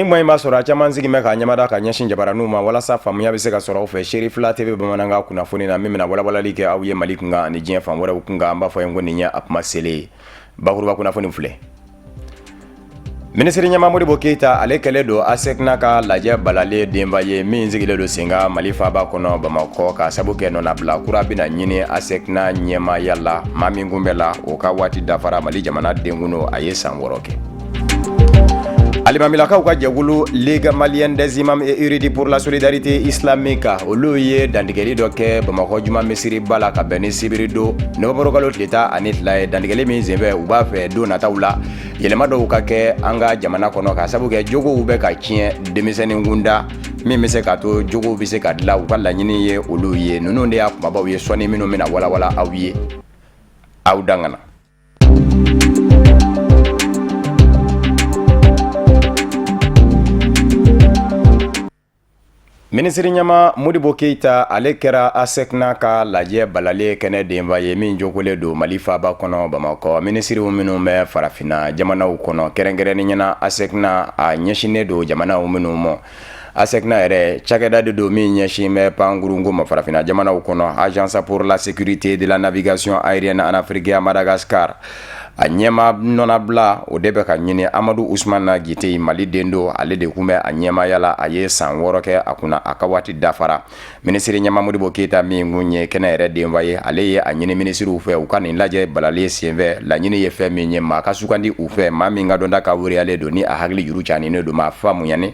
Nin kuma in b'a sɔrɔ a caman sigi bɛ ka ɲɛmada ka ɲɛsin jabaraninw ma walasa faamuya bɛ se ka sɔrɔ aw fɛ Seri Fila TV bamanankan kunnafoni na min bɛna walawalali kɛ aw ye Mali kunkan ani diɲɛ fan wɛrɛw kunkan. An b'a fɔ ye ko nin ye a kuma selen ye. Bakuruba kunnafoni filɛ. Minisiri ɲɛmaa Modibo Keyita, ale kɛlen don ASECNA ka lajɛ balalen denba ye min sigilen don sen kan Mali faaba kɔnɔ Bamakɔ, ka sabu kɛ nɔnabila kura bɛna ɲini ASECNA ɲɛmaaya la. Maa min kun bɛ la, o ka waati dafara. Mali jamana denkun don, a ye san 6 kɛ. Alimamilakaw ka jɛkulu Ligue malienne des imams et érudits pour la solidarité islamique, olu ye dantigɛli dɔ kɛ Bamakɔ juma misiriba la ka bɛn ni sibiri don nowanburukalo tile 12 ye. Dantigɛli min senfɛ, u b'a fɛ don nataw la, yɛlɛma dɔw ka kɛ an ka jamana kɔnɔ, ka sabu kɛ jogow bɛ ka tiɲɛ denmisɛnnin kunda, min bɛ se ka to jogow bɛ se ka dilan. U ka laɲini ye olu ye. Ninnu de y'a kumabaw ye sɔɔni minnu bɛna walawala aw ye. Aw dangana. Minisiri ɲɛmaa Modibo Keyita, ale kɛra ASECNA ka lajɛ balalen kɛnɛ denba ye min jokolen don Mali faaba kɔnɔ Bamakɔ. Minisiriw minnu bɛ farafinna jamanaw kɔnɔ, kɛrɛnkɛrɛnnenya na ASECNA a ɲɛsinnen don jamanaw minnu ma, ASECNA yɛrɛ cakɛda de don min ɲɛsin bɛ pankurunko ma farafinna jamanaw kɔnɔ, Agence pour la sécurité de la navigation aérienne en Afrique et Madagascar, a ɲɛmaa nɔnabila, o de bɛ ka ɲini. Amadu Usumana Gite, Mali den don, ale de tun bɛ a ɲɛmaaya la. A ye san 6 kɛ a kunna, a ka waati dafara. Minisiri ɲɛmaa Modibo Keyita min kun ye kɛnɛ yɛrɛ denba ye, ale ye a ɲini minisiriw fɛ u ka nin lajɛ balalen senfɛ, laɲini ye fɛn min ye, maa ka sugandi u fɛ, maa min ka dɔnta ka wereyalen don, ni a hakili juru caaninen don, maa faamuyalen.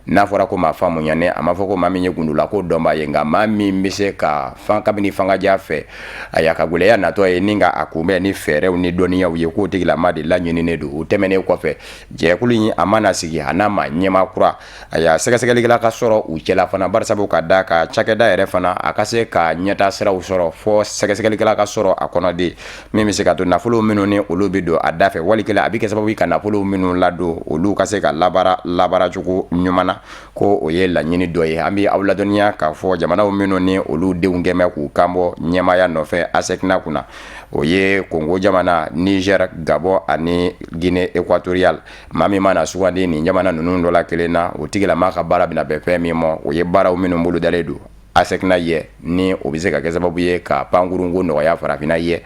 N'a fɔra ko maa faamuyalen, a ma fɔ ko maa min ye gundola ko dɔnbaa ye, nka maa min bɛ se ka fan kabini fangaja fɛ a y'a ka gɛlɛya natɔ ye ni ka a kunbɛn ni fɛɛrɛw ni dɔnniyaw ye, k'o tigilama de laɲininen don. O tɛmɛnen kɔfɛ, jɛkulu in a mana sigi, a n'a ma ɲɛmaa kura, a y'a sɛgɛsɛgɛlikɛla ka sɔrɔ u cɛla fana, barisabu ka da ka cakɛda yɛrɛ fana a ka se ka ɲɛta siraw sɔrɔ, fɔ sɛgɛsɛgɛlikɛla ka sɔrɔ a kɔnɔ de, min bɛ se ka to nafolo minnu ni olu bɛ don a da fɛ, wali kelen a bɛ kɛ sababu ka nafolo minnu ladon, olu ka se ka labaara labaaracogo ɲuman na, ko o ye laɲini dɔ ye. An bɛ aw ladɔnniya k'a fɔ jamanaw minnu ni olu denw kɛmɛ k'u kanbɔ ɲɛmaaya nɔfɛ ASECNA kunna, o ye Kongo jamana, Niger, Gabon ani Guinée équatoriale. Maa min mana sugandi nin jamana ninnu dɔ la kelen na, o tigilama ka baara bɛna bɛn fɛn min ma, o ye baaraw minnu bolodalen don ASECNA ye, ni o bɛ se ka kɛ sababu ye ka pankurunko nɔgɔya farafinna ye,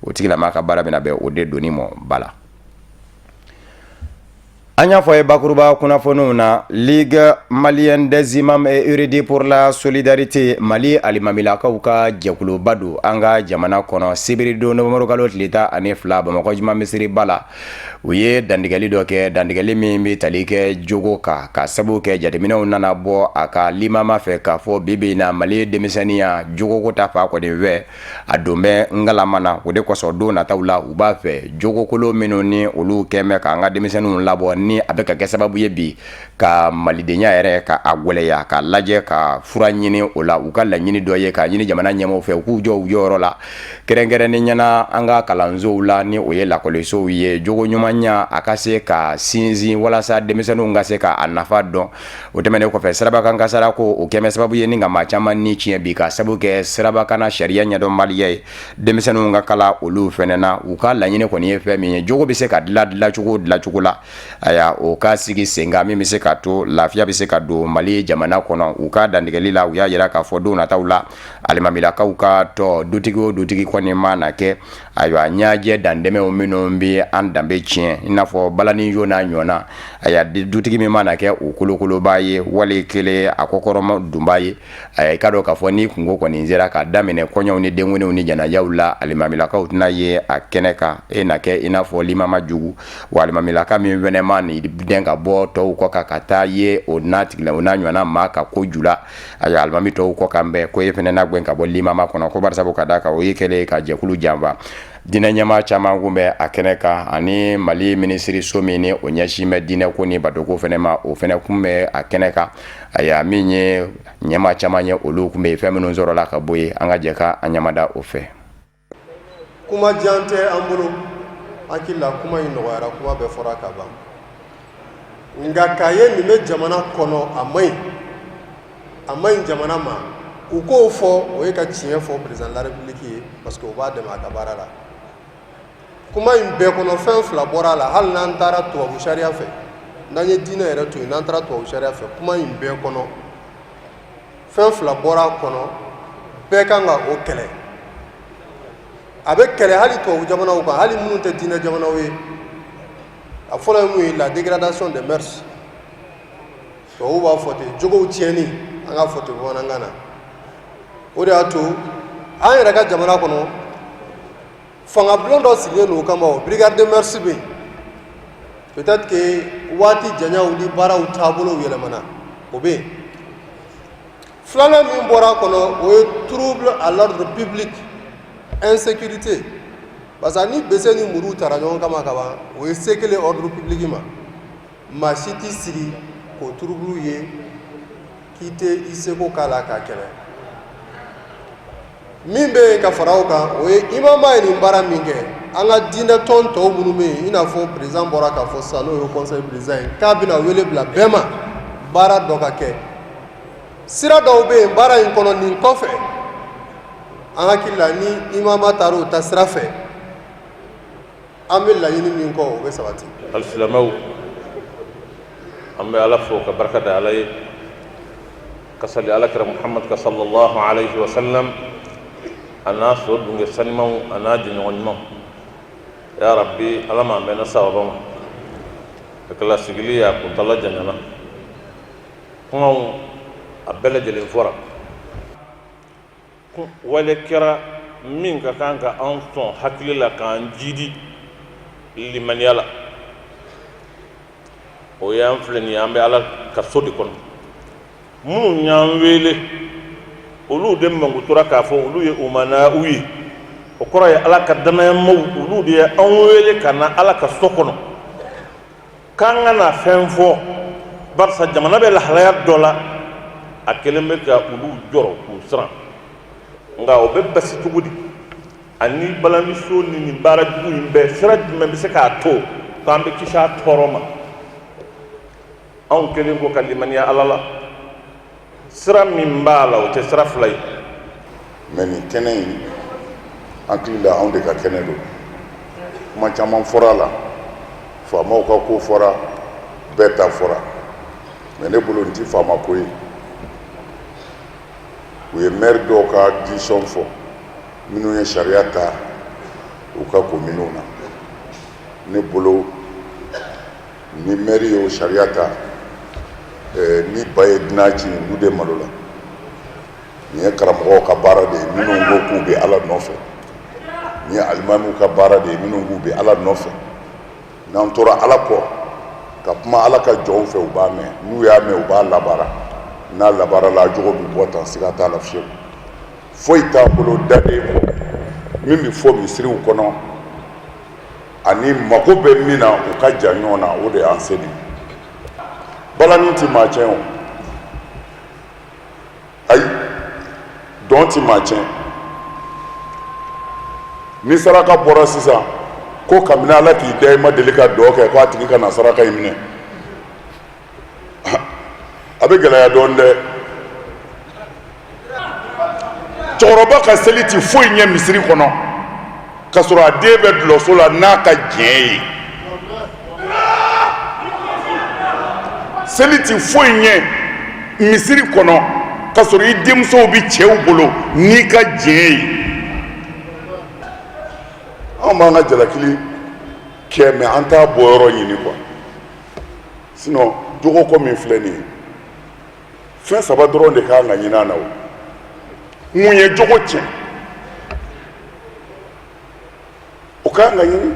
o tigilama ka baara bɛna bɛn o de donni ma ba la. An y'a fɔ ye bakuruba kunnafoniw na, Ligue malienne des imams et érudits pour la solidarité, Mali alimamilakaw ka jɛkuluba don an ka jamana kɔnɔ, sibiridon nowanburukalo tile 12, Bamakɔ juma misiriba la, u ye dantigɛli dɔ kɛ, dantigɛli min bɛ tali kɛ jogo kan, ka sabu kɛ jateminɛw nana bɔ a ka limama fɛ k'a fɔ bi bi in na, Mali denmisɛnninya jogoko ta fan kɔni fɛ, a don bɛ ngalama na. O de kosɔn, don nataw la, u b'a fɛ jogokolo minnu ni olu kɛn bɛ k'an ka denmisɛnninw labɔ, ni a bɛ ka kɛ sababu ye bi ka malidenya yɛrɛ ka a gwɛlɛya, ka lajɛ ka fura ɲini o la. U ka laɲini dɔ ye k'a ɲini jamana ɲɛmaaw fɛ, u k'u jɔ u jɔyɔrɔ la, kɛrɛnkɛrɛnnenya na an ka kalansow la, ni o ye lakɔlisow ye, jogo ɲumanya a ka se ka sinsin walasa denmisɛnninw ka se ka a nafa dɔn. O tɛmɛnen kɔfɛ, sirabakan kasara ko o kɛmɛ sababu ye ni ka maa caman ni tiɲɛ bi, ka sabu kɛ sirabakanna sariya ɲɛdɔnbaliya ye. Denmisɛnninw ka kalan olu fɛnɛ na, u ka laɲini kɔni ye fɛn min ye, jogo bɛ se ka dilan dilancogo la, ayiwa, o ka sigi sen kan, min bɛ se ka to lafiya bɛ se ka don Mali jamana kɔnɔ. U ka dantigɛli la, u y'a jira k'a fɔ don nataw la, alimamilakaw ka tɔ dutigi o dutigi kɔni ma na kɛ, ayiwa, ɲɛjɛ dantɛmɛw minnu bɛ an danbe tiɲɛ, i n'a fɔ balanijo n'a ɲɔgɔnna, ayiwa, dutigi min mana kɛ o kolokoloba ye, wali kelen a kɔkɔrɔma dunba ye, i k'a dɔn k'a fɔ ni kunko kɔni sera ka daminɛ kɔɲɔw ni denkundiw ni janajaw la, alimamilakaw tɛna ye a kɛnɛ kan. E na kɛ i n'a fɔ limama jugu wa alimamilaka min fɛnɛ ma ni den ka bɔ tɔw kɔ kan ka taa ye o n'a tigila o n'a ɲɔgɔnna maa ka ko ju la, ayiwa, alimami tɔw kɔ kan bɛɛ ko e fɛnɛ na gɛn ka bɔ limama kɔnɔ, ko barisabu ka d'a kan o ye kɛlen ka jɛkulu janfa. Diinɛ ɲɛmaa caman kun bɛ a kɛnɛ kan, ani Mali minisiriso min ni o ɲɛsin bɛ diinɛ ko ni batoko fɛnɛ ma, o fɛnɛ kun bɛ a kɛnɛ kan. Ayiwa, min ye ɲɛmaa caman ye, olu kun bɛ yen. Fɛn minnu sɔrɔla ka bɔ yen, an ka jɛ ka an ɲamada o fɛ. Kuma jan tɛ an bolo, hakili la kuma in nɔgɔyara, kuma bɛɛ fɔra ka ban. Nka k'a ye nin bɛ jamana kɔnɔ, a man ɲi, a man ɲi jamana ma. U k'o fɔ, o ye ka tiɲɛ fɔ président de la République ye, parce que o b'a dɛmɛ a ka baara la. Kuma in bɛɛ kɔnɔ, fɛn fila bɔra a la. Hali n'an taara tubabu sariya fɛ, N'an ye diinɛ yɛrɛ to yen, n'an taara tubabu sariya fɛ, kuma in bɛɛ kɔnɔ, fɛn fila bɔra a kɔnɔ, bɛɛ kan ka o kɛlɛ. A bɛ kɛlɛ hali tubabu jamanaw kan, hali minnu tɛ diinɛ jamanaw ye. A fɔlɔ ye mun ye? La dégradation des mœurs. Tubabu b'a fɔ ten, jogow tiɲɛni, an k'a fɔ ten bamanankan na. O de y'a to an yɛrɛ ka jamana kɔnɔ, fangabulon dɔ sigilen don o kama, o brigade des mœurs bɛ yen. Peut-être que waati janyaw ni baaraw taabolow yɛlɛmana, o bɛ yen. Filanan min bɔra a kɔnɔ, o ye trouble à l'ordre public, insécurité, parce que ni bese ni muru tara ɲɔgɔn kama ka ban, o ye se kelen ordre public ma. Maa si t'i sigi k'o trouble ye k'i tɛ i seko k'a la k'a kɛlɛ. Min bɛ yen ka fara o kan, o ye imama ye nin baara min kɛ, an ka diinɛ tɔn tɔw minnu bɛ yen, i n'a fɔ président bɔra k'a fɔ sisan, n'o ye conseil président ye, k'a bɛna wele bila bɛɛ ma, baara dɔ ka kɛ. Sira dɔw bɛ yen baara in kɔnɔ nin kɔfɛ, an hakili la, ni imama taara o ta sira fɛ, an bɛ laɲini min kɔ, o bɛ sabati. Alisilamɛw, an bɛ Ala fo ka barika da Ala ye, ka sali Ala kira Muhamad kan sallallahu alayhi wa sallam, a n'a so dunge sanimanw, a n'a jɛɲɔgɔn ɲumanw. Ya rabbi, Ala m'an bɛnna sawaba ma. A kɛla sigili ye, a kuntala janyana, kumaw a bɛɛ lajɛlen fɔra. Wale kɛra min ka kan ka an sɔn hakili la k'an jidi limaniya la, o y'an filɛ nin ye, an bɛ Ala ka so de kɔnɔ. Minnu y'an wele, olu de mankutura k'a fɔ olu ye umana'u ye, o kɔrɔ ye Ala ka danayamaw. Olu de ye an wele ka na Ala ka so kɔnɔ k'an ka na fɛn fɔ, barisa jamana bɛ lahalaya dɔ la, a kɛlen bɛ ka olu jɔrɔ k'u siran. Nka o bɛ basi cogo di? Ani balaniso ni nin baara jugu in bɛɛ, sira jumɛn bɛ se k'a to k'an bɛ kisi a tɔɔrɔ ma? Anw kɛlen ko ka limaniya Ala la, sira min b'a la, o tɛ sira fila ye. Mais nin kɛnɛ in, hakili la, anw de ka kɛnɛ don. Kuma caman fɔra a la, faamaw ka ko fɔra, bɛɛ ta fɔra, mais ne bolo, nin ti faama ko ye. U ye maire dɔw ka décision fɔ, minnu ye sariya ta u ka kominiw na. Ne bolo, ni maire y'o sariya ta, ni ba ye dunan ci, du de malo la. Nin ye karamɔgɔw ka baara de ye, minnu ko k'u bɛ Ala nɔfɛ. Nin ye alimamiw ka baara de ye, minnu k'u bɛ Ala nɔfɛ. N'an tora Ala kɔ ka kuma Ala ka jɔnw fɛ, u b'a mɛn. N'u y'a mɛn, u b'a labaara. N'a labaarala, a jogo bɛ bɔ tan, siga t'a la fiyewu. Foyi t'an bolo daden kɔ min bɛ fɔ misiriw kɔnɔ ani mako bɛ min na, u ka jan ɲɔgɔn na, o de y'an se de ye. Balani tɛ maa tiɲɛ o, ayi, dɔn tɛ maa tiɲɛ. Ni saraka bɔra sisan ko kabini Ala k'i da i ma deli ka dɔn kɛ, ko a tigi ka na saraka in minɛ, a bɛ gɛlɛya dɔɔnin dɛ. Cɛkɔrɔba ka seli tɛ foyi ɲɛ misiri kɔnɔ k'a sɔrɔ a den bɛ dulɔso la n'a ka diɲɛ ye. Seli tɛ foyi ɲɛ misiri kɔnɔ k'a sɔrɔ i denmusow bɛ cɛw bolo n'i ka diɲɛ ye. Anw b'an ka jalakili kɛ, mais an t'a bɔ yɔrɔ ɲini quoi. Sinon jogoko min filɛ nin ye, fɛn saba dɔrɔn de kan ka ɲini a na. O mun ye jogo tiɲɛ, o kan ka ɲini.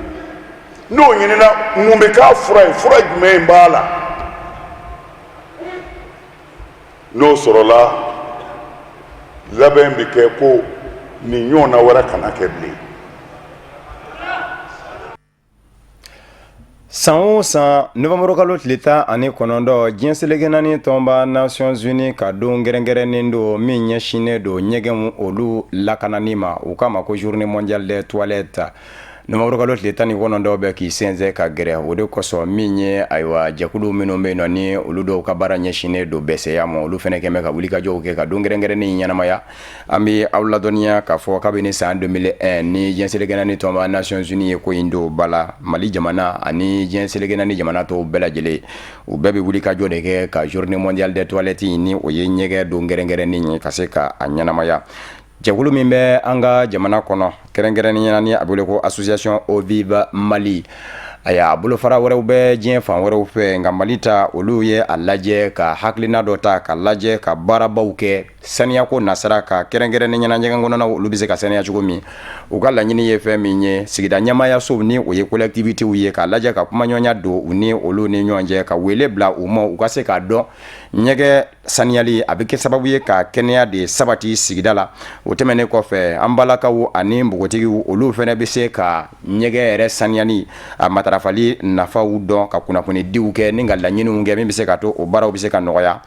N'o ɲinina, mun bɛ k'a fura ye? Fura jumɛn b'a la? N'o sɔrɔla, labɛn bɛ kɛ ko nin ɲɔgɔnna wɛrɛ kana kɛ bilen. San o san, nowanburukalo tile 19, diɲɛ seleke naani tɔnba Nations Unies ka don kɛrɛnkɛrɛnnen don min ɲɛsinnen don ɲɛgɛnw olu lakanani ma. U k'a ma ko journée mondiale des toilettes. Nowanburukalo tile 19 bɛ k'i sɛnsɛn ka gɛrɛ. O de kosɔn min ye, ayiwa, jɛkulu minnu bɛ yen nɔ, ni olu dɔw ka baara ɲɛsinnen don bɛsɛya ma, olu fana kɛmɛ ka wulikajɔw kɛ ka don kɛrɛnkɛrɛnnen ɲɛnamaya. An bɛ aw ladɔnniya k'a fɔ kabini san 2001 ni diɲɛ seleke naani tɔnba Nations Unies ye ko in don ba la, Mali jamana ani diɲɛ seleke naani jamana tɔw bɛɛ lajɛlen, u bɛɛ bɛ wulikajɔ de kɛ ka journée mondiale des toilettes, ni o ye ɲɛgɛn don kɛrɛnkɛrɛnnen ye, ka se ka a ɲɛnamaya. Jɛkulu min bɛ an ka jamana kɔnɔ, kɛrɛnkɛrɛnnenya ni a bɛ wele ko association Eau Vive Mali, ayiwa, bolofara wɛrɛw bɛ diɲɛ fan wɛrɛw fɛ, nka Mali ta, olu ye a lajɛ ka hakilina dɔ ta ka lajɛ ka baarabaw kɛ saniyako nasira ka kɛrɛnkɛrɛnnenya na ɲɛgɛn kɔnɔna, olu bɛ se ka saniya cogo min. U ka laɲini ye fɛn min ye, sigida ɲɛmaayasow, ni o ye collectivités ye, k'a lajɛ ka kumaɲɔgɔnya don u ni olu ni ɲɔgɔn cɛ, ka wele bila u ma, u ka se k'a dɔn ɲɛgɛn saniyali a bɛ kɛ sababu ye ka kɛnɛya de sabati sigida la. O tɛmɛnen kɔfɛ, an balakaw ani npogotigiw, olu fana bɛ se ka ɲɛgɛn yɛrɛ saniyali a matarafali nafaw dɔn, ka kunnafonidiw kɛ ni ka laɲiniw kɛ min bɛ se ka to o baaraw bɛ se ka nɔgɔya.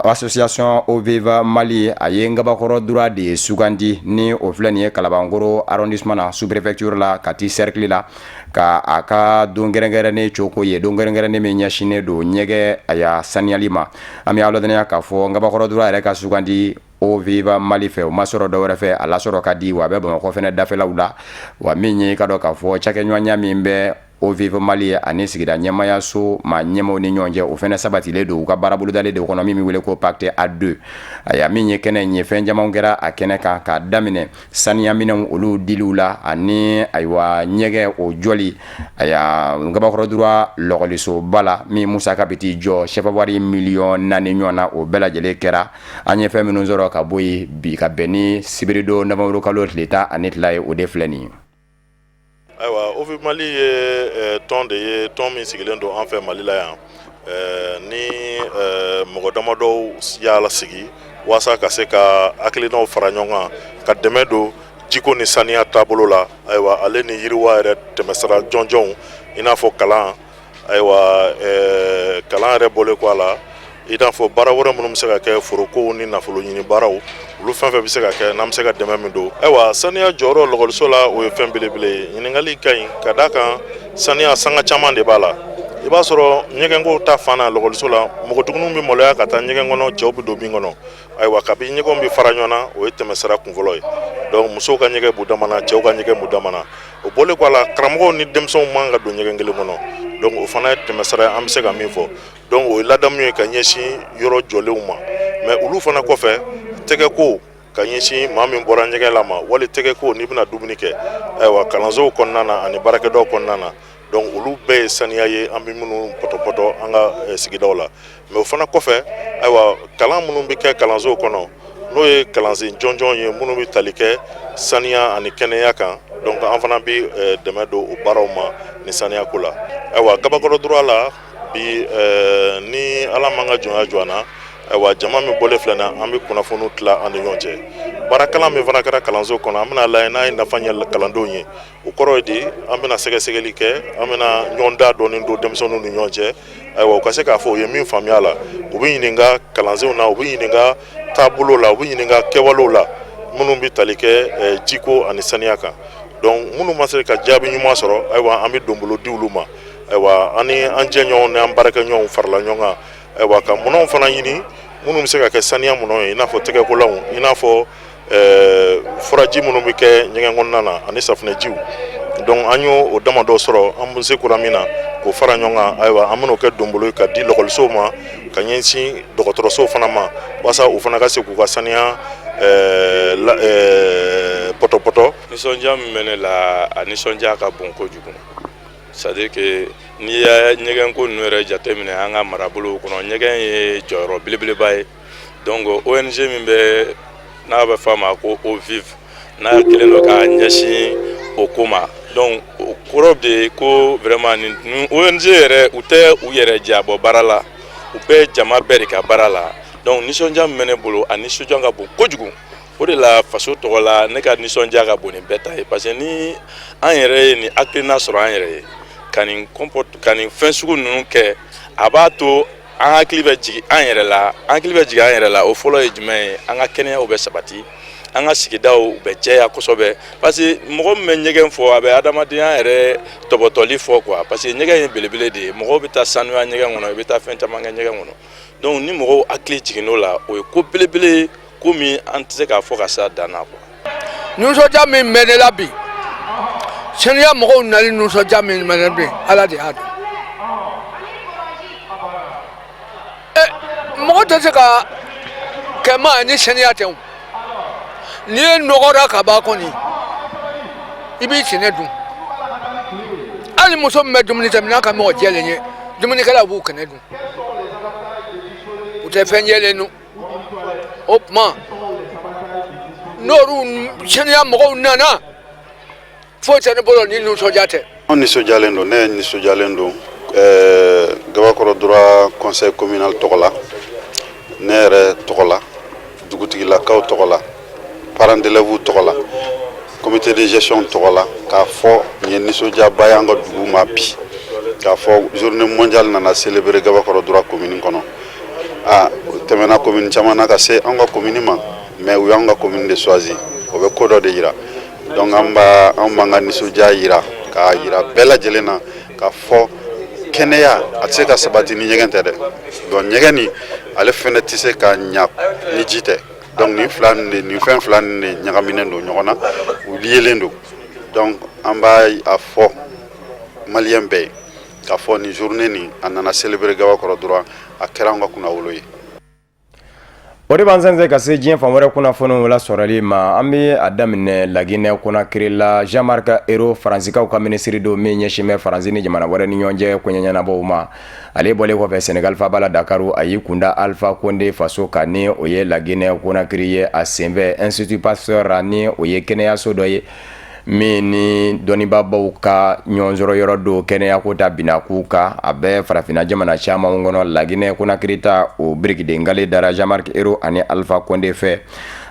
Association Eau Vive Mali, a ye Ngabakɔrɔ Droit de sugandi, ni o filɛ nin ye Kalabankɔrɔ arrondissement na, sous préfecture la, Kati cercle la, ka a ka don kɛrɛnkɛrɛnnen coko ye, don kɛrɛnkɛrɛnnen min ɲɛsinnen don ɲɛgɛn aya saniyali ma. An bɛ aw ladɔnniya k'a fɔ Ngabakɔrɔ Droit yɛrɛ ka sugandi Eau Vive Mali fɛ, o ma sɔrɔ dɔwɛrɛ fɛ, a lasɔrɔ ka di wa a bɛ Bamakɔ fɛnɛ dafɛlaw la. Wa min ye, ka dɔn k'a fɔ cakɛɲɔgɔnya min bɛ Eau Vive Mali ani sigida ɲɛmayaso maa ɲɛmaw ni ɲɔgɔn cɛ, o fɛnɛ sabatilen don u ka baara bolodalen de kɔnɔ min bɛ wele ko pacte à deux. Aya, min ye kɛnɛ in ye, fɛn caman kɛra a kɛnɛ kan, k'a daminɛ saniya minɛnw olu diliw la ani, ayiwa, ɲɛgɛn o jɔli, aya, Ngabakɔrɔ Droit lɔkɔlisoba la, min musaka bɛ t'i jɔ sefa wari miliyɔn 4 ɲɔgɔn na, o bɛɛ lajɛlen kɛra. An ye fɛn minnu sɔrɔ ka bɔ yen bi, ka bɛn ni sibiridon nowanburukalo tile 12 ye, o de filɛ nin ye. Ayiwa, Eau Vive Mali ye tɔn de ye, tɔn min sigilen don an fɛ Mali la yan, ni mɔgɔ damadɔw y'a lasigi walasa ka se ka hakilinaw fara ɲɔgɔn kan, ka dɛmɛ don jiko ni saniya taabolo la, ayiwa, ale ni yiriwa yɛrɛ tɛmɛsira jɔnjɔnw, i n'a fɔ kalan. Ayiwa, kalan yɛrɛ bɔlen kɔ a la, i n'a fɔ baara wɛrɛ minnu bɛ se ka kɛ, forokow ni nafolo ɲini baaraw, olu fɛn fɛn bɛ se ka kɛ n'an bɛ se ka dɛmɛ min don. Ayiwa, saniya jɔyɔrɔ lɔkɔliso la, o ye fɛn belebele ye. Ɲininkali ka ɲi, ka d'a kan saniya sanga caman de b'a la. I b'a sɔrɔ ɲɛgɛnko ta fan na lɔkɔliso la, npogotigininw bɛ maloya ka taa ɲɛgɛn kɔnɔ, cɛw bɛ don min kɔnɔ. Ayiwa, kabi ɲɛgɛnw bɛ fara ɲɔgɔn na, o ye tɛmɛsira kunfɔlɔ ye. Donc musow ka ɲɛgɛn b'u dama na, cɛw ka ɲɛgɛn b'u dama na. O bɔlen kɔ a la, karamɔgɔw ni denmisɛnw man ka don ɲɛgɛn kelen kɔnɔ. Donc o fana ye tɛmɛsira ye an bɛ se ka min fɔ. Donc o ye ladamu ye ka ɲɛsin yɔrɔ jɔlenw ma. Mais olu fana kɔfɛ, tɛgɛko ka ɲɛsin maa min bɔra ɲɛgɛn la ma, wali tɛgɛko n'i bɛna dumuni kɛ, ayiwa, kalansow kɔnɔna na ani baarakɛdaw kɔnɔna na. Donc olu bɛɛ ye saniya ye an bɛ minnu pɔtɔpɔtɔ an ka sigidaw la. Mais o fana kɔfɛ, ayiwa, kalan minnu bɛ kɛ kalansow kɔnɔ, n'o ye kalansen jɔnjɔn ye minnu bɛ tali kɛ saniya ani kɛnɛya kan, donc an fana bɛ dɛmɛ don o baaraw ma ni saniya ko la. Ayiwa, Gabakɔrɔ Droit la bi, ni Ala m'an ka jɔnya jɔ an na, ayiwa, jama min bɔlen filɛ na, an bɛ kunnafoniw tila an ni ɲɔgɔn cɛ. Baarakalan min fana kɛra kalanso kɔnɔ, an bɛna lajɛ n'a ye nafa ɲɛ kalandenw ye. O kɔrɔ ye di, an bɛna sɛgɛsɛgɛli kɛ, an bɛna ɲɔgɔn da dɔɔni don denmisɛnninw ni ɲɔgɔn cɛ, ayiwa, u ka se k'a fɔ u ye min faamuya la. U bɛ ɲininka kalansenw na, u bɛ ɲininka taabolo la, u bɛ ɲininka kɛwalew la minnu bɛ tali kɛ jiko ani saniya kan. Donc minnu ma se ka jaabi ɲuman sɔrɔ, ayiwa, an bɛ donbolo di olu ma. Ayiwa, an ni an jɛɲɔgɔnw ni an baarakɛɲɔgɔnw farala ɲɔgɔn kan, ayiwa, ka minɛnw fana ɲini minnu bɛ se ka kɛ saniya minɛnw ye, i n'a fɔ tɛgɛkolanw, i n'a fɔ furaji minnu bɛ kɛ ɲɛgɛn kɔnɔna na ani safunɛjiw. Donc an y'o o damadɔ sɔrɔ, an bɛ se kura min na k'o fara ɲɔgɔn kan. Ayiwa, an bɛn'o kɛ donbolo ye ka di lɔkɔlisow ma, ka ɲɛsin dɔgɔtɔrɔsow fana ma, walasa u fana ka se k'u ka saniya pɔtɔpɔtɔ. Nisɔndiya min bɛ ne la, a nisɔndiya ka bon kojugu. C'est à dire que n'i ye ɲɛgɛnko ninnu yɛrɛ jateminɛ an ka marabolow kɔnɔ, ɲɛgɛn ye jɔyɔrɔ belebeleba ye. Donc ONG min bɛ n'a bɛ fɔ a ma ko Eau Vive, n'a kɛlen don k'a ɲɛsin o ko ma, donc o kɔrɔ de ye ko vraiment nin ONG yɛrɛ, u tɛ u yɛrɛ jabɔ baara la, u bɛ jama bɛɛ de ka baara la. Donc nisɔndiya min bɛ ne bolo, a nisɔndiya ka bon kojugu. O de la, faso tɔgɔ la, ne ka nisɔndiya ka bon ni bɛɛ ta ye, parce que ni an yɛrɛ ye nin hakilina sɔrɔ an yɛrɛ ye ka nin comport ka nin fɛn sugu ninnu kɛ, a b'a to an hakili bɛ jigin an yɛrɛ la, an hakili bɛ jigin an yɛrɛ la. O fɔlɔ ye jumɛn ye? An ka kɛnɛyaw bɛ sabati. An ka sigidaw bɛ jɛya kosɛbɛ, parce que mɔgɔ min bɛ ɲɛgɛn fɔ, a bɛ adamadenya yɛrɛ tɔbɔtɔli fɔ quoi, parce que ɲɛgɛn ye belebele de ye. Mɔgɔw bɛ taa sanuya ɲɛgɛn kɔnɔ, i bɛ taa fɛn caman kɛ ɲɛgɛn kɔnɔ. Donc ni mɔgɔw hakili jiginn'o la, o ye ko belebele ye, ko min an tɛ se k'a fɔ ka s'a dan na quoi. Nisɔndiya min bɛ ne la bi, saniya mɔgɔw nali nisɔndiya min bɛ ne bi, Ala de y'a dɔn. Ɛ, mɔgɔ tɛ se ka kɛ maa ni saniya tɛ o. N'i ye nɔgɔra ka ban kɔni, i b'i sɛnɛ dun. Hali muso min bɛ dumuni kɛ, n'a ka mɔgɔ jɛlen ye, dumunikɛlaw b'u kɛnɛ dun, u tɛ fɛn jɛlen dun. O tuma n'olu saniya mɔgɔw nana, foyi tɛ ne bolo ni nisɔndiya tɛ. Anw nisɔndiyalen don, ne nisɔndiyalen don Gabakɔrɔ Droit conseil communal tɔgɔ la, ne yɛrɛ tɔgɔ la, dugutigilakaw tɔgɔ la, parents d'élèves tɔgɔ la, comité de gestion tɔgɔ la, k'a fɔ nin ye nisɔndiyaba ye an ka dugu ma bi, k'a fɔ journée mondiale nana célébrer Gabakɔrɔ Droit commune kɔnɔ. A tɛmɛna commune caman na ka se an ka commune ma, mais u y'an ka commune de choisi, o bɛ ko dɔ de yira. Donc an b'a an b'an ka nisɔndiya yira, k'a yira bɛɛ lajɛlen na k'a fɔ kɛnɛya a tɛ se ka sabati ni ɲɛgɛn tɛ dɛ. Donc ɲɛgɛn nin, ale fɛnɛ tɛ se ka ɲa ni ji tɛ. Donc nin fila nin de, nin fɛn fila nin de ɲagaminen don ɲɔgɔn na, u liyelen don. Donc an b'a a fɔ maliyɛn bɛɛ ye k'a fɔ nin journée nin, a nana célébrer Gabakɔrɔ Droit, a kɛra an ka kunnawolo ye. O de b'an sɛnsɛn ka se diɲɛ fan wɛrɛ kunnafoniw lasɔrɔli ma. An bɛ a daminɛ Laginɛ Konakiri la. Jean-Marc Ayrault, Faransikaw ka minisiri don min ɲɛsin bɛ Faransi ni jamana wɛrɛ ni ɲɔgɔn cɛ koɲɛ ɲɛnabɔw ma, ale bɔlen kɔfɛ Senegal faaba la Dakaru, a y'i kunda Alpha Condé faso kan, ni o ye Laginɛ Konakiri ye. A senfɛ, Institut Pasteur, ni o ye kɛnɛyaso dɔ ye min ni dɔnnibabaw ka ɲɔgɔnsɔrɔ yɔrɔ don kɛnɛyako ta binakun kan, a bɛ farafinna jamana caman kɔnɔ. Laginɛ Konakiri ta, o birikiden gale dara Jean-Marc Ayrault ani Alpha Condé fɛ.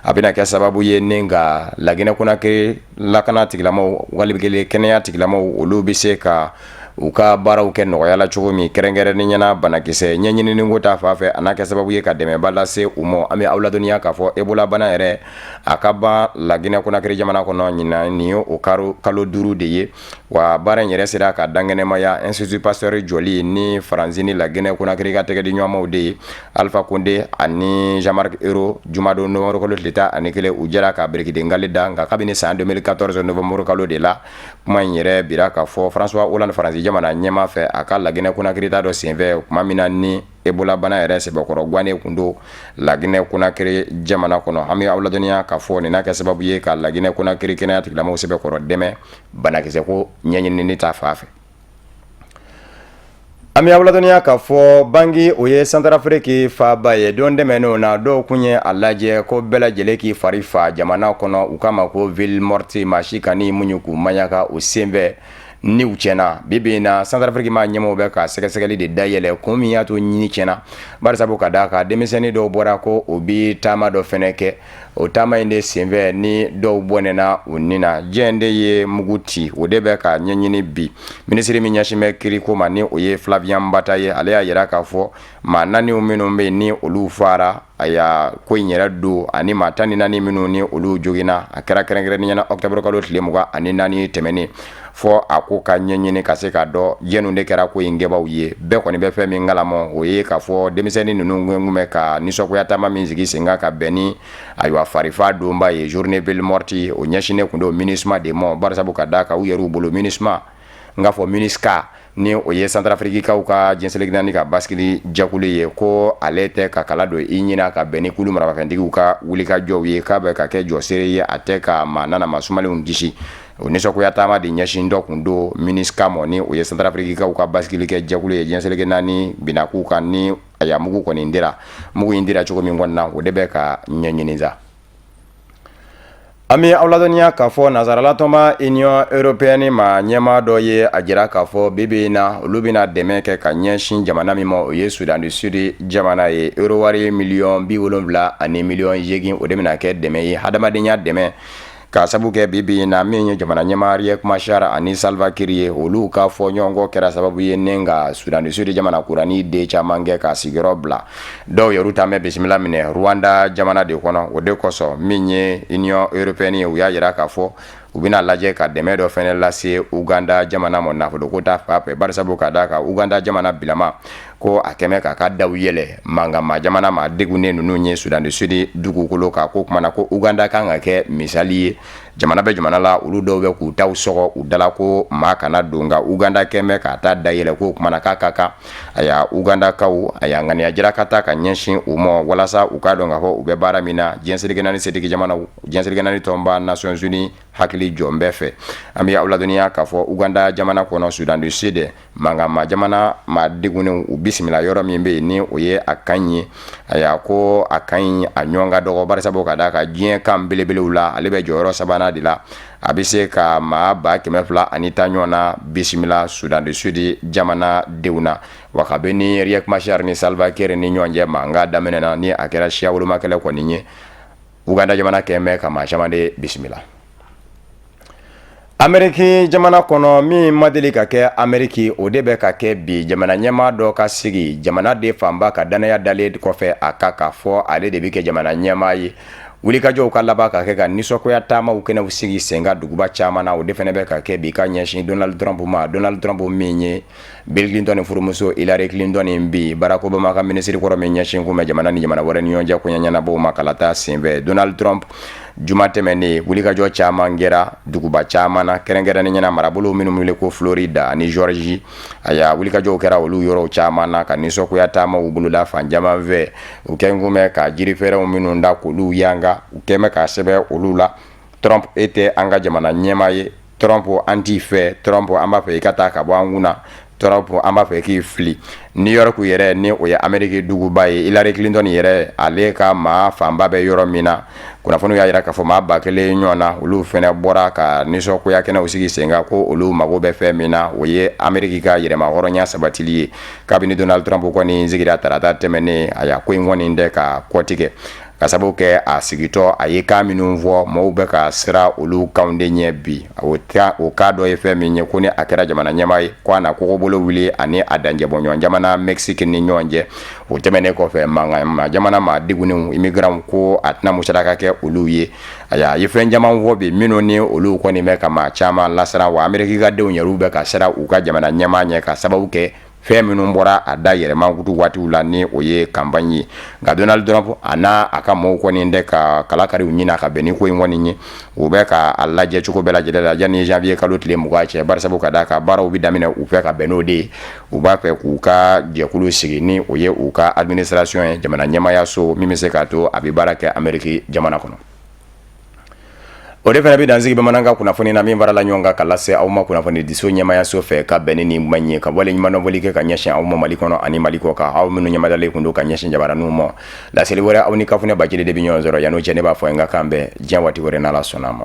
A bɛna kɛ sababu ye ni ka Laginɛ Konakiri lakana tigilamaw, wali kelen kɛnɛya tigilamaw, olu bɛ se ka u ka baaraw kɛ nɔgɔya la cogo min, kɛrɛnkɛrɛnnenya na banakisɛ ɲɛɲinini ko ta fan fɛ, a n'a kɛ sababu ye ka dɛmɛba lase u ma. An bɛ aw ladɔnniya k'a fɔ Ebola bana yɛrɛ, a ka ban Laginɛ Konakiri jamana kɔnɔ ɲinan, nin ye o kalo 5 de ye wa. Baara in yɛrɛ sera ka dankɛnɛmaya Institut Pasteur jɔli ni Faransi ni Laginɛ Konakiri ka tɛgɛ di ɲɔgɔnmaw de ye. Alpha Condé ani Jean-Marc Ayrault, jumadon novembre kalo tile 11, u jɛra ka birikiden gale da. Nka kabini san 2014 novembre kalo de la, kuma in yɛrɛ bira k'a fɔ François Hollande, Faransi jamana ɲɛmaa fɛ, a ka Laginɛ Konakiri ta dɔ senfɛ, tuma min na ni Ebola bana yɛrɛ sɛbɛkɔrɔ gannen kun don Laginɛ Konakiri jamana kɔnɔ. An bɛ aw ladɔnniya k'a fɔ nin n'a kɛ sababu ye ka Laginɛ Konakiri kɛnɛya tigilamɔgɔw sɛbɛkɔrɔ dɛmɛ banakisɛ ko ɲɛɲinini ta fan fɛ. An bɛ aw ladɔnniya k'a fɔ Bangi, o ye Santarafiriki faaba ye, don tɛmɛnenw na, dɔw kun ye a lajɛ ko bɛɛ lajɛlen k'i fari fa jamana kɔnɔ. U k'a ma ko ville morte, maa si kan'i muɲu k'u maɲaka. O senfɛ, niw tiɲɛna. Bi bi in na, Santarafiriki maa ɲɛmɔgɔw bɛ ka sɛgɛsɛgɛli de dayɛlɛ kun min y'a to ni tiɲɛna, barisabu ka d'a kan denmisɛnnin dɔw bɔra ko o bi taama dɔ fɛnɛ kɛ. O taama in de senfɛ ni dɔw bɔnɛna u ni na. Jɛn de ye mugu ci, o de bɛ ka ɲɛɲini bi. Minisiri min ɲɛsin bɛ kiriko ma, ni o ye Flavien Mbata ye, ale y'a yira k'a fɔ maa naani minnu bɛ yen ni olu fara a y'a ko in yɛrɛ don, ani maa 14 minnu ni olu joginna, a kɛra kɛrɛnkɛrɛnnenya na octobre kalo tile 24 tɛmɛnen, fɔ a ko ka ɲɛɲini ka se k'a dɔn jɛnw de kɛra ko in kɛbaaw ye. Bɛɛ kɔni bɛ fɛn min kalama, o ye k'a fɔ denmisɛnnin ninnu kun bɛ ka nisɔngoya taama min sigi sen kan ka bɛn ni ayiwa farifa donba ye, journée ville morte, o ɲɛsinnen kun don MINUSMA de ma, barisabu ka d'a kan u yɛrɛw bolo MINUSMA, n k'a fɔ MINUSCA, ni o ye Santarafirikikaw ka diɲɛ seleke naani ka basigili jɛkulu ye, ko ale tɛ ka kala don i ɲin ka bɛn ni kulu maramafɛntigiw ka wulikajɔw ye, k'a bɛ ka kɛ jɔseere ye, a tɛ ka maa nana maa sumalenw kisi. O nisɔngoya taama de ɲɛsin dɔ kun don MINUSCA ma, ni o ye Santarafirikikaw ka basigili kɛ jɛkulu ye diɲɛ seleke naani binakun kan, ni a mugu kɔni dira. Mugu in dira cogo min kɔni na, o de bɛ ka ɲɛɲini sa. An bɛ aw ladɔnniya k'a fɔ nansaralatɔnba Union européenne ma ɲɛmaa dɔ ye a jira k'a fɔ bi bi in na, olu bɛna dɛmɛ kɛ ka ɲɛsin jamana min ma, o ye Soudan du Sud jamana ye. Euro wari miliyɔn 78 ani miliyɔn 8, o de bɛna kɛ dɛmɛ ye, hadamadenya dɛmɛ. K'a sabu kɛ bi bi in na, min ye jamana ɲɛmaa Riek Machar ani Salva Kiir ye, olu ka fɔ ɲɔgɔn kɛra sababu ye ni ka Soudan du Sud jamana kurani den caman kɛ ka sigiyɔrɔ bila. Dɔw yɛrɛ taa bɛ bisimila minɛ Rwanda jamana de kɔnɔ. O de kosɔn, min ye Union européenne ye, u y'a jira k'a fɔ u bɛna lajɛ ka dɛmɛ dɔ fana lase Uganda jamana ma nafoloko ta fan fɛ, barisabu ka d'a kan Uganda jamana bilama ko a kɛmɛ k'a ka daw yɛlɛ mankanma jamana ma degunnen ninnu ye Soudan du Sud dugukolo kan. Ko kumana ko Uganda kan ka kɛ misali ye jamana bɛ jamana la, olu dɔw bɛ k'u taw sɔgɔ u dala ko maa kana don, nka Uganda kɛmɛ k'a ta da yɛlɛ. Ko kumana k'a ka kan aya Ugandakaw a y'a ŋaniya jira ka taa ka ɲɛsin u ma, walasa u k'a dɔn k'a fɔ u bɛ baara min na diɲɛ seleke naani setigi jamanaw, diɲɛ seleke naani tɔnba Nations Unies hakili jɔ bɛɛ fɛ. An bɛ aw ladɔnniya k'a fɔ Uganda jamana kɔnɔ, Soudan du Sud mankanma jamana maa degunnenw u bisimila yɔrɔ min bɛ yen, ni o ye a camp ye. Ayiwa, ko a camp in a ɲɔgɔn ka dɔgɔ, barisabu ka d'a kan diɲɛ camp belebelew la, ale bɛ jɔyɔrɔ sabanan de la. A bɛ se ka maa 210,000 ɲɔgɔn na bisimila Soudan du Sud jamana denw na. Wa kabini Riek Machar ni Salva Kiir ni ɲɔgɔn cɛ mankan daminɛna, ni a kɛra siya wolomakɛlɛ kɔni ye, Uganda jamana kɛmɛ ka maa caman de bisimila. Ameriki jamana kɔnɔ, min ma deli ka kɛ Ameriki, o de bɛ ka kɛ bi. Jamana ɲɛmaa dɔ ka sigi, jamana de fanba ka dannaya dalen kɔfɛ a kan k'a fɔ ale de bɛ kɛ jamana ɲɛmaa ye, wulikajɔw ka laban ka kɛ ka nisɔngoya taamaw kɛnɛw sigi sen kan duguba caman na. O de fana bɛ ka kɛ bi ka ɲɛsin Donald Trump ma. Donald Trump min ye Bill Clinton furumuso Hillary Clinton bi Barack Obama ka minisiri kɔrɔ min ɲɛsin kun bɛ jamana ni jamana wɛrɛ ni ɲɔgɔn cɛ koɲɛ ɲɛnabɔw ma kalata senfɛ. Donald Trump, juma tɛmɛnen, wulikajɔ caman kɛra duguba caman na, kɛrɛnkɛrɛnnen ɲɛna marabolo minnu wele ko Florida ani Georgie. Aya, wulikajɔw kɛra olu yɔrɔw caman na ka nisɔngoya taamaw boloda fan caman fɛ. U kɛn kun bɛ ka jirifɛrɛnw minnu da k'olu yanga, u kɛn bɛ ka sɛbɛn olu la: "Trump, e tɛ an ka jamana ɲɛmaa ye. Trump, an t'i fɛ. Trump, an b'a fɛ i ka taa ka bɔ an kunna. Trump, an b'a fɛ k'i fili." New York yɛrɛ, ni o ye Ameriki duguba ye, Hillary Clinton yɛrɛ ale ka maa fanba bɛ yɔrɔ min na, kunnafoniw y'a jira k'a fɔ maa 1000 ɲɔgɔn na, olu fana bɔra ka nisɔngoya kɛnɛw sigi sen kan, ko olu mago bɛ fɛn min na, o ye Ameriki ka yɛrɛmahɔrɔnya sabatili ye. Kabini Donald Trump kɔni sigira tarata tɛmɛnen, a y'a ko in kɔni tɛ ka kɔtigɛ, ka sababu kɛ a sigitɔ a ye kan minnu fɔ, mɔgɔw bɛ ka siran olu kanw de ɲɛ bi. O kan dɔ ye fɛn min ye, ko ni a kɛra jamana ɲɛmaa ye, ko a na kogobolo wuli ani a dancɛbɔɲɔgɔn jamana Mexique ni ɲɔgɔn cɛ. O tɛmɛnen kɔfɛ, mankan jamana maa degunnenw, immigrants, ko a tɛna musaraka kɛ olu ye. Ayiwa, a ye fɛn caman fɔ bi minnu ni olu kɔni bɛ ka maa caman lasiran. Wa Ameriki ka denw yɛrɛ bɛ ka siran u ka jamana ɲɛmaa ɲɛ, ka sababu kɛ fɛn minnu bɔra a da yɛrɛmankutu waatiw la, ni o ye campagne ye. Nka Donald Trump a n'a a ka mɔgɔw kɔni tɛ ka kalakariw ɲini ka bɛn ni ko in kɔni ye. U bɛ ka a lajɛ cogo bɛɛ lajɛlen la yanni janvier kalo tile 20 cɛ, barisabu ka d'a kan baaraw bɛ daminɛ u fɛ ka bɛn n'o de ye. U b'a fɛ k'u ka jɛkulu sigi, ni o ye u ka administration ye, jamana ɲɛmaayaso min bɛ se k'a to a bɛ baara kɛ Ameriki jamana kɔnɔ. O de fana bɛ dan sigi bamanankan kunnafoni na min farala ɲɔgɔn kan ka lase aw ma kunnafoni diso ɲɛmayaso fɛ ka bɛn ni nin kuma in ye, ka wale ɲumandɔnfoli kɛ ka ɲɛsin aw ma Mali kɔnɔ ani Mali kɔ kan, aw minnu ɲɛmadalen kun don ka ɲɛsin jabaraninw ma. Laseli wɛrɛ, aw ni Kafunɛ Bacili de bɛ ɲɔgɔn sɔrɔ. Yan'o cɛ, ne b'a fɔ n ka kan bɛn diɲɛ waati wɛrɛ, n'Ala sɔnna a ma.